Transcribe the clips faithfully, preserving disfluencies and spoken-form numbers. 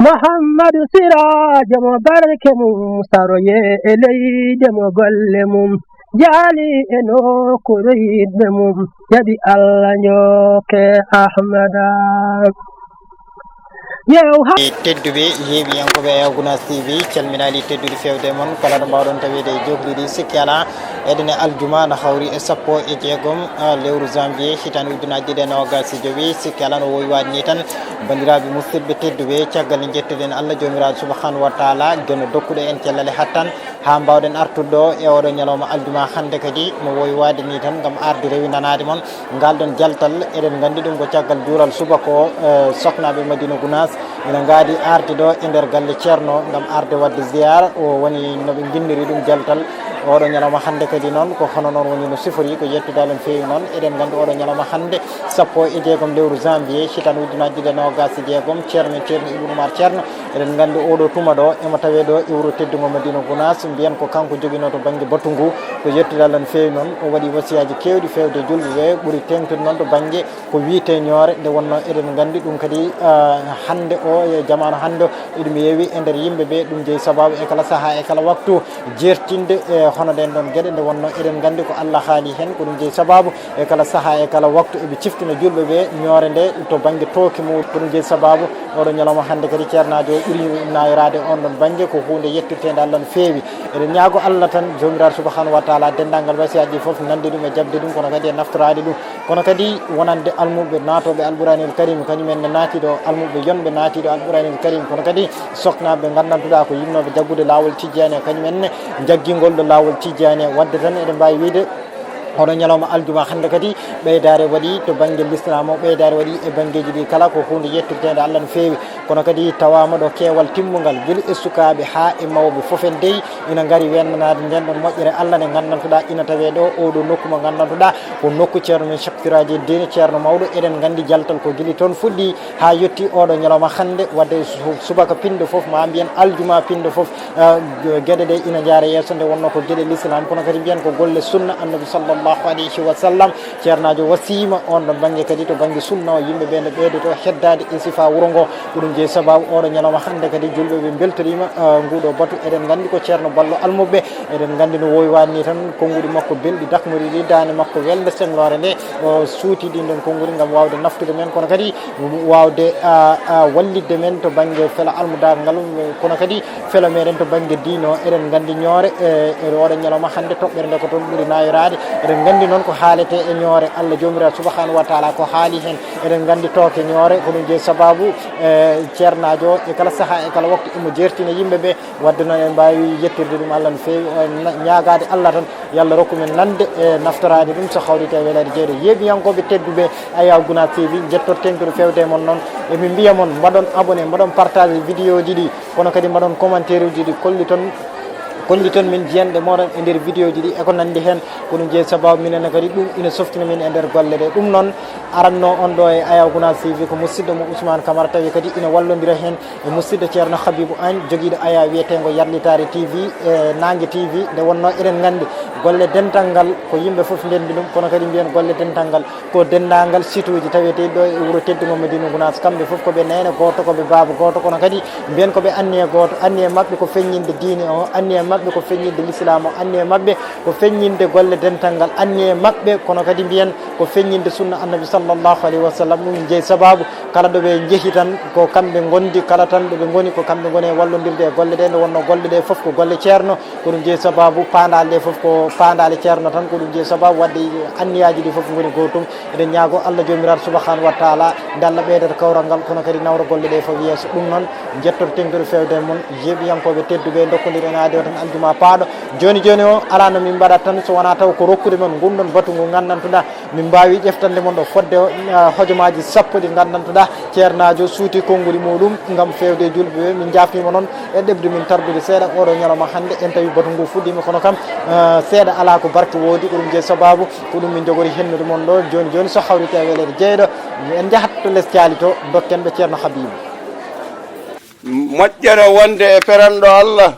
Muhammadu Siraajo mo barke mum saroye e leyde mo golle mum jaali e nokkuure yiɗɓe mum jaɓi Allah njokke Ahmada. Yew ha. E tedduɓe heeɓiyankoɓe Ayaw Gunaas T V, calminaali teddude fewde mon kala ɗo mbawɗon taweede e jokliɗi sikki ala. Eɗen e aljuma na hawri e sappo e jeegom, ah, lewru janvier hitande ujunaaji ɗiɗi e noogas e jowi. Sikki ala no wowi waade ni tan, banndiraaɓe musidɓe tedduɓe, caggal nde njettuɗen Allah Joomiraaɗo subhanahu wa taala, geno dokkuɗo en cellal e hattan, haa mbawɗen artude ɗo e oɗo ñalawma aljuma hannde kadi, no wowi waade ni tan ngam arde rewindanaade mon ngal ɗon jaltal. Eɗen nganndi ɗum ko caggal juural subaka o, eh, soknaaɓe Madina Gunaas ina ngaadi arde ɗo e nder galle Ceerno ngam arde waɗde ziyaara. O woni no ɓe nginniri ɗum jaltal oɗo ñalawma hannde kadi noon, ko hono noon woni no sifori, ko yettude Allah no feewi noon. Eɗen nganndi oɗo ñalawma hannde, sappo e jeegom lewru janvier, hitande ujunaaji ɗiɗi e noogas e jeegom, Ceerno men Ceerno Ibnu Umar Ceerno, eɗen nganndi oɗo tuma ɗo, emo tawee ɗo e wuro teddungo Madina Gunaas, mbiyen ko kanko joginoo to bannge batu ngu, ko yettude Allah no feewi noon. O waɗi wasiyaaji keewɗi feewde e julɓe ɓe, ɓuri teeŋtude noon to bannge ko wiyetee ñoore, nde wonnoo eɗen nganndi ɗum kadi, ah, hannde o, e jamaanu hannde o, eɗum yeewi e nder yimɓe ɓe, ɗum jeyi sabaabu e kala sahaa, e kala waktu, jeertinde, e hono ɗeen ɗoon geɗe, nde wonnoo eɗen nganndi ko Allah haali heen, ko ɗum jeyi sabaabu e kala sahaa, e kala waktu, eɓe ciftina julɓe ɓe ñoore nde to bannge tooke mum, ko ɗum jeyi sabaabu oɗo ñalawma hannde kadi ceernaajo o ɓuri nayoraade on ɗon bannge, ko huunde yettirteende Allah no feewi. Eɗen ñaago Allah tan Joomiraaɗo subhanahu wa taala denndaangal wasiyaaji ɗi fof nande ɗum e jaɓde ɗum, kono kadi e naftoraade ɗum. Kono kadi wonande almuɓɓe naatooɓe Alquraanil Karim, kañum en ne naatiiɗo almuɓɓe yonɓe naatiiɗo Alquraanil Karim, kono kadi soknaaɓe nganndantuɗaa ko yiɗnooɓe jaggude laawol tijjaani, kañum en ne njaggingol ɗo laawol tijjaani. Waɗde tan eɗen mbaawi wiyde oɗo ñalawma aljuma hannde kadi ɓeydaare waɗi to bannge lislaam o, ɓeydaare waɗi e banngeeji ɗi kala, ko huunde yettirteende Allah no feewi. Kono kadi tawaama ɗo keewal timmungal, gila e sukaaɓe haa e mawɓe fof en dey ina ngari wennanaade nden ɗon moƴƴere Allah nde nganndantuɗaa ina tawee ɗo oɗo nokku mo nganndantuɗaa ko nokku Ceerno men Cheikh Siraji Diine, Ceerno mawɗo. Eɗen nganndi jaltal ko gila toon fuɗɗi haa yetti oɗo ñalawma hannde, waɗde su-, subaka pinndo fof, ma mbiyen aljuma pinndo fof, eh, geɗe ɗe ina njaara yeeso, nde wonnoo ko geɗe lislaam, kono kadi mbiyen ko golle sunna Annabi sallallahu alayhi wa sallam. Ceernaajo wasiima on ɗon bannge kadi to bannge sunna o, yimɓe ɓe no ɓeydoto heddaade e sifa wuro ngo. Ko ɗum jeyi sabaabu oɗo ñalawma hannde kadi julɓe ɓe mbeltoriima, eh, nguɗo batu. Eɗen nganndi ko Ceerno Ballo Almuɓɓe, eɗen nganndi no wowi waade ni tan, konnguɗi makko belɗi dakmoriɗi, daande makko welde sengloore nde, o suuti ɗin ɗon konnguɗi ngam waawde naftude men, kono kadi waawde, ah, ah, wallitde men to bannge fela almudaagal ngal, kono kadi fela meɗen to bannge diine o. Eɗen nganndi ñoore, e, e oɗo ñalawma hannde toɓɓere nde ko toon ɓuri nayoraade. Eɗen nganndi noon ko haaletee e ñoore, Allah Joomiraaɗo subhanahu wa taala ko haali heen. Eɗen nganndi tooke ñoore, ko ɗum jeyi sabaabu, e, ceernaajo o e kala sahaa, e kala waktu, emo jeertina yimɓe ɓe. Waɗde noon en mbaawi yettirde ɗum Allah no feewi, o na-, ñaagaade Allah tan, yo Allah rokku men nande e naftoraade ɗum, so hawriti e weleede jeyɗo. Yeeɓiyankooɓe tedduɓe, Ayaw Gunaas T V, njettorten ko no feewde e mon noon. Emin mbiya mon, mbaɗon abonné, mbaɗon partage vidéo ji ɗi, kono kadi mbaɗon commentaire uji ɗi, kolliton, kolliton min jiyanɗe mooɗon e nder vidéo ji ɗi, e ko nanndi heen. Ko ɗum jeyi sabaabu minen ne kadi, ɗum ina softina min e nder golle ɗe. Ɗum noon, aranno on ɗo e Ayaw Gunaas T V ko musidɗo mo Ousmane Camara, tawi kadi ina wallondira heen e musidɗo Ceerno Habibu Agne, jogiiɗo Ayaw wiyeteengo Yarlitaare T V, e Naange T V. Nde wonnoo eɗen nganndi golle dental ngal ko yimɓe fof ndenndi ɗum, kono kadi mbiyen golle dental ngal ko denndaangal site uji taweteeɗi ɗo e wuro teddungo Madina Gunaas. Kamɓe fof ko ɓe neene gooto, ko ɓe baaba gooto, kono kadi mbiyen ko ɓe anniya gooto. Anniya maɓɓe ko feññinde diine o, anniya maɓɓe ko feññinde lislaam o, anniya maɓɓe ko feññinde golle dental ngal. Anniya maɓɓe, kono kadi mbiyen ko feññinde sunna Annabi sallallahu alayhi wa sallam. Ɗum jeyi sabaabu kala ɗo ɓe njehi tan ko kamɓe ngondi, kala tan ɗo ɓe ngoni ko kamɓe ngoni e wallondirde e golle ɗe. Nde wonnoo golle ɗe fof ko golle Ceerno, ko ɗum jeyi sabaabu paandaale ɗe fof ko paandaale Ceerno tan, ko ɗum jeyi sabaabu waɗde anniyaaji ɗi fof ngoni gootum. Eɗen ñaago Allah Joomiraaɗo subhanahu wa taala nde Allah ɓeydata kawral ngal, kono kadi nawra golle ɗe fof yeeso. Ɗum noon, njettoto teŋtude feewde e mon, yeeɓiyankooɓe tedduɓe, ndokkondiren aade o tan aljuma paaɗo. Jooni jooni o, alaa no min mbaɗat tan so wonaa taw ko rokkude mon ngun ɗon batu ngu nganndantuɗaa min mbaawi ƴeftande mon ɗo fodde, ah, hojomaaji sappo ɗi nganndantuɗaa ceernaajo suuti konnguɗi muɗum ngam feewde e julɓe ɓe. Min njaafniima noon e ɗeɓde min tardude seeɗa oɗo ñalawma hannde. En tawi batu ngu fuɗɗiima, kono kam, ah, seeɗa alaa ko barke woodi. Ko ɗum jeyi sabaabu, ko ɗum min njogori hennude mon ɗo jooni jooni, so hawriti e weleede jeyɗo. En njahat to les caali to, dokken ɓe Ceerno Habibu. Moƴƴere wonde e peranɗo Allah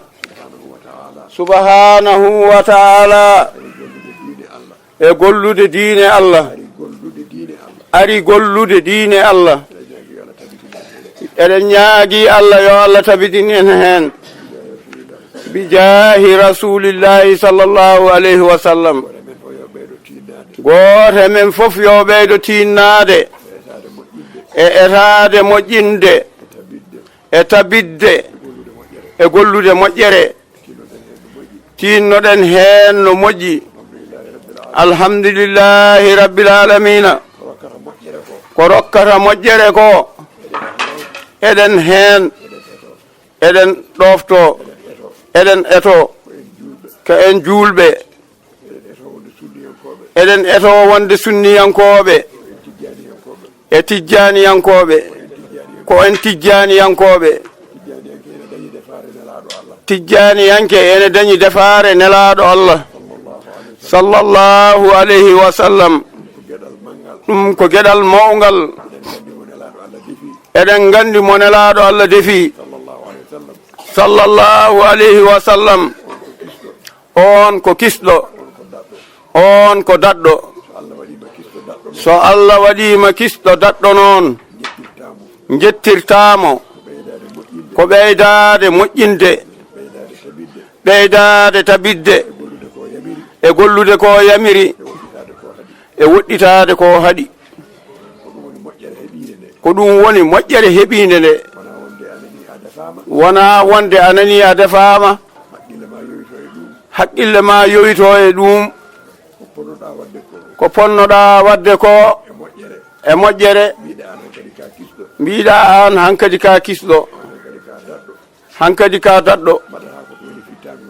subhanahu wa taala e gollude diine Allah. Ari gollude diine Allah. Eɗen ñaagi Allah yo Allah tabitin en heen. Bi jaahi Rasulillahi sallallahu alayhi wa sallam. Gooto e men fof yo ɓeydo tiinnaade e etaade moƴƴinde, e tabitde, e gollude moƴƴere. Tiinnoɗen heen no moƴƴi. Alhamdulillahi Rabbil Alamina. Ko rokkata moƴƴere ko, eɗen heen, eɗen ɗoofto, eɗen eto, ko en juulɓe. Eɗen eto wonde sunniyankooɓe e tijjaaniyankooɓe. Ko en tijjaaniyankooɓe. Tijjaaniyanke ene dañi defaare Nelaaɗo Allah sallallahu alayhi wa sallam. Ɗum ko geɗal mawngal. Eɗen nganndi mo Nelaaɗo Allah defi sallallahu alayhi wa sallam. On ko kisɗo, on ko daɗɗo. So Allah waɗiima kisɗo daɗɗo noon, njettirtaamo ko ɓeydaade moƴƴinde, ɓeydaade tabitde e gollude ko yamiri, e woɗɗitaade ko haɗi. Ko ɗum woni moƴƴere heɓiinde nde. Wonaa wonde a nanii a defaama, haqqille ma yowito e ɗum. Ko ponnoɗaa waɗde ko e moƴƴere, mbiɗa aan hankadi ka kisɗo. Hankadi ka daɗɗo.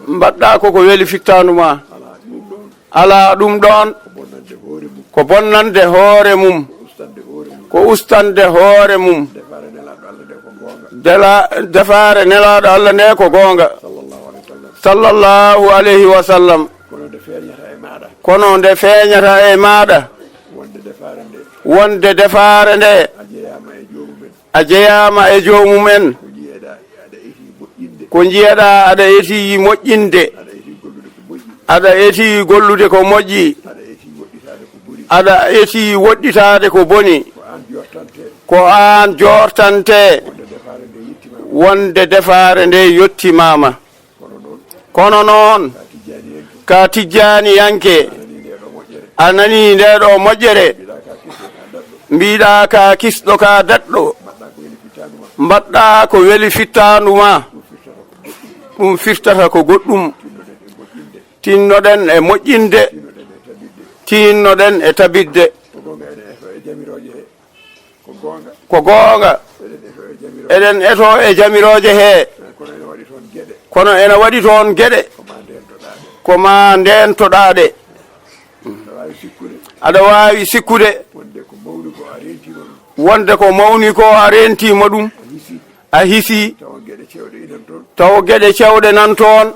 Mbaɗɗaa ko ko weli fittaandu ma. Alaa ɗum ɗoon. Ko bonnande hoore mum. Ko ustaande hoore mum. Dela-, defaare Nelaaɗo Allah nde ko goonga. Sallallahu alayhi wa sallam. Kono nde feeñata e maaɗa wonde defaare nde a jeyaama e joomum en. Ko njiyeɗaa aɗa eti moƴƴinde, aɗa eti gollude ko moƴƴi, aɗa eti woɗɗitaade ko boni. Ko aan jortante wonde defaare nde yettimaama. Kono noon, ka tijjaaniyanke, a nanii nde ɗo moƴƴere, mbiɗaa ka kisɗo ka daɗɗo, mbaɗɗaa ko weli fittaandu ma. Ɗum firtata ko goɗɗum. Tinnoɗen e moƴƴinde, tinnoɗen e tabitde. Ko goonga. Eɗen eto e jamirooje he. Kono ene waɗi toon geɗe. Ko ma ndeentoɗaa ɗe. Aɗa waawi sikkude wonde ko mawni ko a reentii ma ɗum. A hisi. Taw geɗe cewɗe nan toon.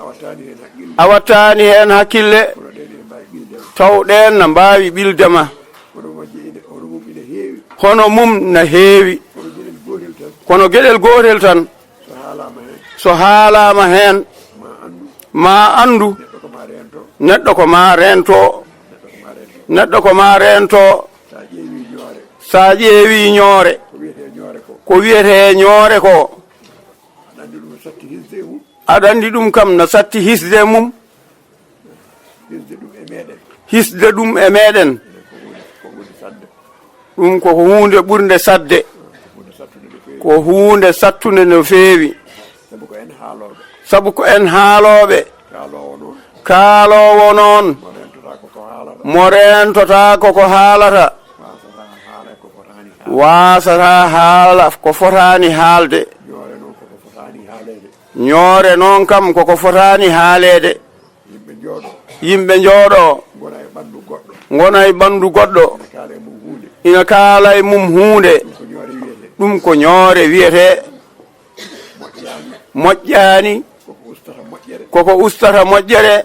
A wattaani heen hakkille. Taw ɗeen na mbaawi ɓilde ma. Hono mum na heewi. Kono geɗel gootel tan, so haalaama heen, ma anndu, neɗɗo ko ma reento. Neɗɗo ko ma reento. Sa ƴeewi ñoore, ko wiyetee ñoore ko. Aɗa anndi ɗum kam na satti hisde mum. Hisde ɗum e meeɗen. Ɗum ko huunde ɓurnde saɗde. Ko huunde sattunde no feewi. Sabu ko en haalooɓe. Kaaloowo noon, mo reentotaa ko ko haalata. Waasataa haala ko fotaani haalde. Ñoore noon kam ko ko fotaani haaleede. Yimɓe njooɗo. Ngona e ɓanndu goɗɗo. Ina kaala e mum huunde. Ɗum ko ñoore wiyetee. Moƴƴaani. Koko ustata moƴƴere.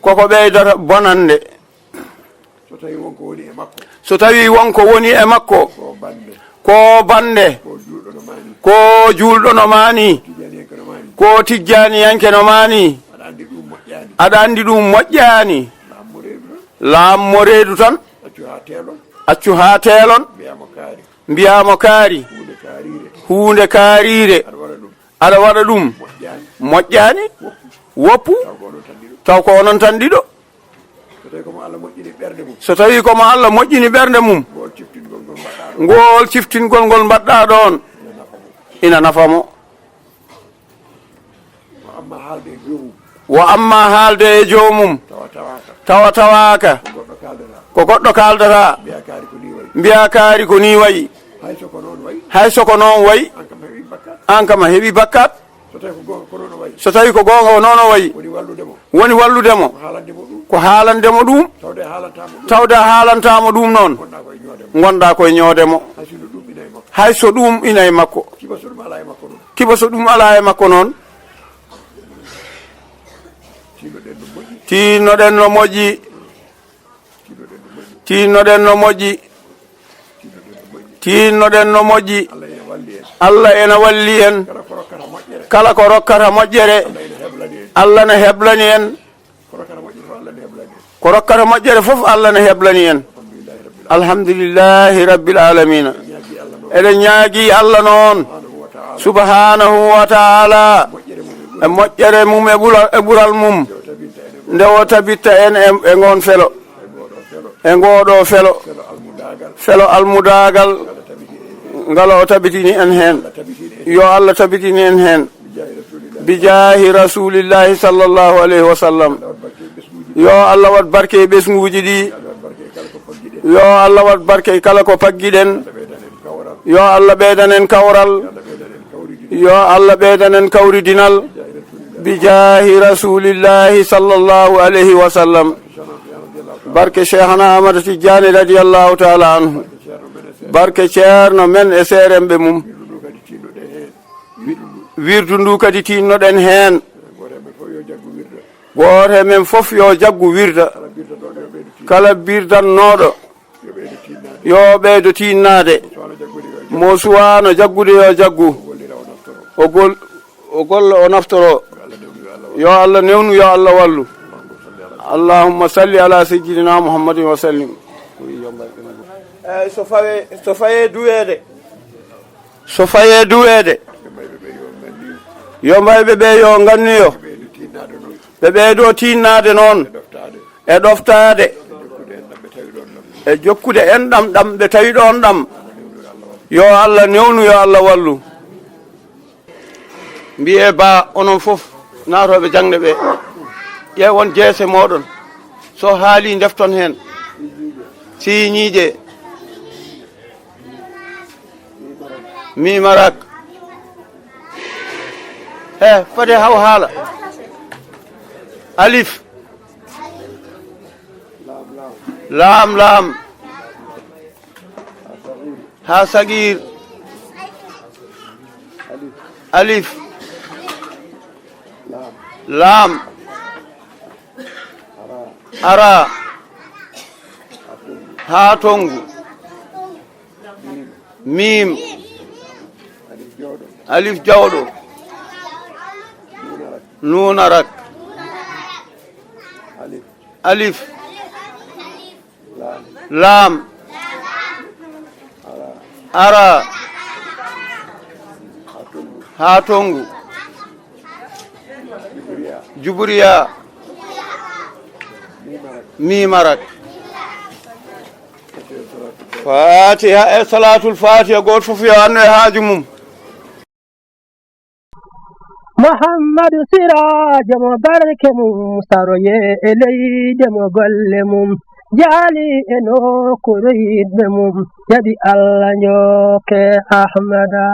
Koko ɓeydata bonande. So tawi won ko woni e makko. So tawi won ko woni e makko. Ko bannde. Ko bannde. Ko juulɗo no maani. Ko juulɗo no maani. Tijjaaniyanke no maani. Ko tijjaaniyanke no maani. Aɗa anndi ɗum moƴƴaani. Aɗa anndi ɗum moƴƴaani. Laammo reedu tan. Laammo reedu tan. Accu haa teelon. Accu haa teelon. Mbiyaa mo kaari. Mbiyaa mo kaari. Huunde kaariire. huunde kaariire, aɗa waɗa ɗum, aɗa waɗa ɗum, moƴƴaani, moƴƴaani, woppu, woppu, taw ko onon tan ɗiɗo, taw ko onon tan ɗiɗo. So tawi ko mo Allah moƴƴini ɓernde mum. So tawi ko mo Allah moƴƴini ɓernde mum, ngool ciftingol ngol mbaɗɗaa ɗoon, ngool ciftingol ngol mbaɗɗaa ɗoon, ina nafa mo. Ina nafa mo. Wa amma haalde e joomum. Wa amma haalde e joomum. Tawa tawaaka. Tawa tawaaka. Ko goɗɗo kaaldata. Ko goɗɗo kaaldata. Mbiya kaari ko nii wayi. Mbiya kaari ko nii wayi. Hay so ko noon wayi. Hay so ko noon wayi. Aan kam a heɓii bakkaat. Aan kam a heɓii bakkaat. So tawi ko goonga ko noon o wayi. So tawi ko goonga ko noon o wayi. Woni wallude mo. Woni wallude mo. Ko haalande mo ɗum. Ko haalande mo ɗum. Tawde a haalantaa mo ɗum. Tawde a haalantaa mo ɗum noon. Ngonɗaa ko e ñoode mo. Ngonɗaa ko e ñoode mo. Hay so ɗum ina e makko. Hay so ɗum ina e makko. Kiba so ɗum alaa e makko noon. Kiba so ɗum alaa e makko noon. Tiinnoɗen no moƴƴi. Tiinnoɗen no moƴƴi. Tiinnoɗen no moƴƴi. Tiinnoɗen no moƴƴi. Tiinnoɗen no moƴƴi. Tiinnoɗen no moƴƴi. Allah ina walli en. Allah ina walli en. Kala ko rokkata moƴƴere. Kala ko rokkata moƴƴere. Allah ina heblani en. Allah ina heblani en. Ko rokkata moƴƴere fof, Allah ina heblani en. Ko rokkata moƴƴere fof, Allah ina heblani en. Alhamdulillahi rabbil aalamiina. Alhamdulillahi rabbil aalamiina. Eɗen ñaagii Allah noon. Eɗen ñaagii Allah noon. Subhaanahu wa taala. Subhaanahu wa taala. Moƴƴere mum e ɓural. E moƴƴere mum e ɓural, e ɓural mum. Nde o tabitta en e, e ngoon felo. E ngooɗo felo. E ngooɗo felo. Felo almudaagal. Felo almudaagal. Ngal o tabitini en heen. Ngal o tabitini en heen. Yo Allah tabitini en heen. Bijaahi rasulillahi. Bijaahi rasulillahi sallallahu alayhi wa sallam. Yo Allah waɗ barke e ɓesnguuji ɗi. Yo Allah waɗ barke e ɓesnguuji ɗi. Yo Allah waɗ barke e kala ko paggiɗen. Yo Allah waɗ barke e kala ko paggiɗen. Yo Allah ɓeydan en kawral. Yo Allah ɓeydan en kawral. Yo Allah ɓeydan en kawridinal. Yo Allah ɓeydan en kawridinal. Bijaahi rasulillahi. Bijaahi rasulillahi sallallahu alayhi wa sallam. Barke Cheikhana Ahmad Tidiane radiyallahu taala anhu. Barke Ceerno men e seeremɓe mum. Wirdu ndu kadi tiinnoɗen heen. Gooto e men fof yo jaggu wirda. Kala birdannooɗo yo ɓeydo tiinnaade. Mo suwaano jaggude yo jaggu. O gol-, o golla o naftoro. Yo Allah newnu, yo Allah wallu. Allahumma salli ala sayyidina Muhammadin wa sallim. Eeyi, so fawe, so faye duweede. So faye duweede. Yo mbayɓe ɓe yo nganniyo. Ɓe ɓeydo tiinnaade noon. E ɗoftaade. E jokkude enɗam ɗam ɓe tawi ɗoon ɗam. Yo Allah newnu, yo Allah wallu. Mbiyee ba onon fof naatooɓe jaŋde ɓe. Ƴeewon jeese mooɗon. So haalii ndefton heen. Siiñiije. Miimarak. He, fade haw haala. Alif. Laam, laam. Haa sagiir. Alif. Laam. Araa. Haa tonngu. Miim. Alif jawɗo. Nuuna rak. Alif. Laam. Araa. Haa tonngu. Juburiyaa. Miimarak. Faatiha e salaatul faatiha, gooto fof yo annu e haaju mum. Muhammadu Siraajo mo barke mum, saroye e leyde mo golle mum, jaali e nokkuure yiɗɓe mum, jaɓi Allah njokke Ahmada.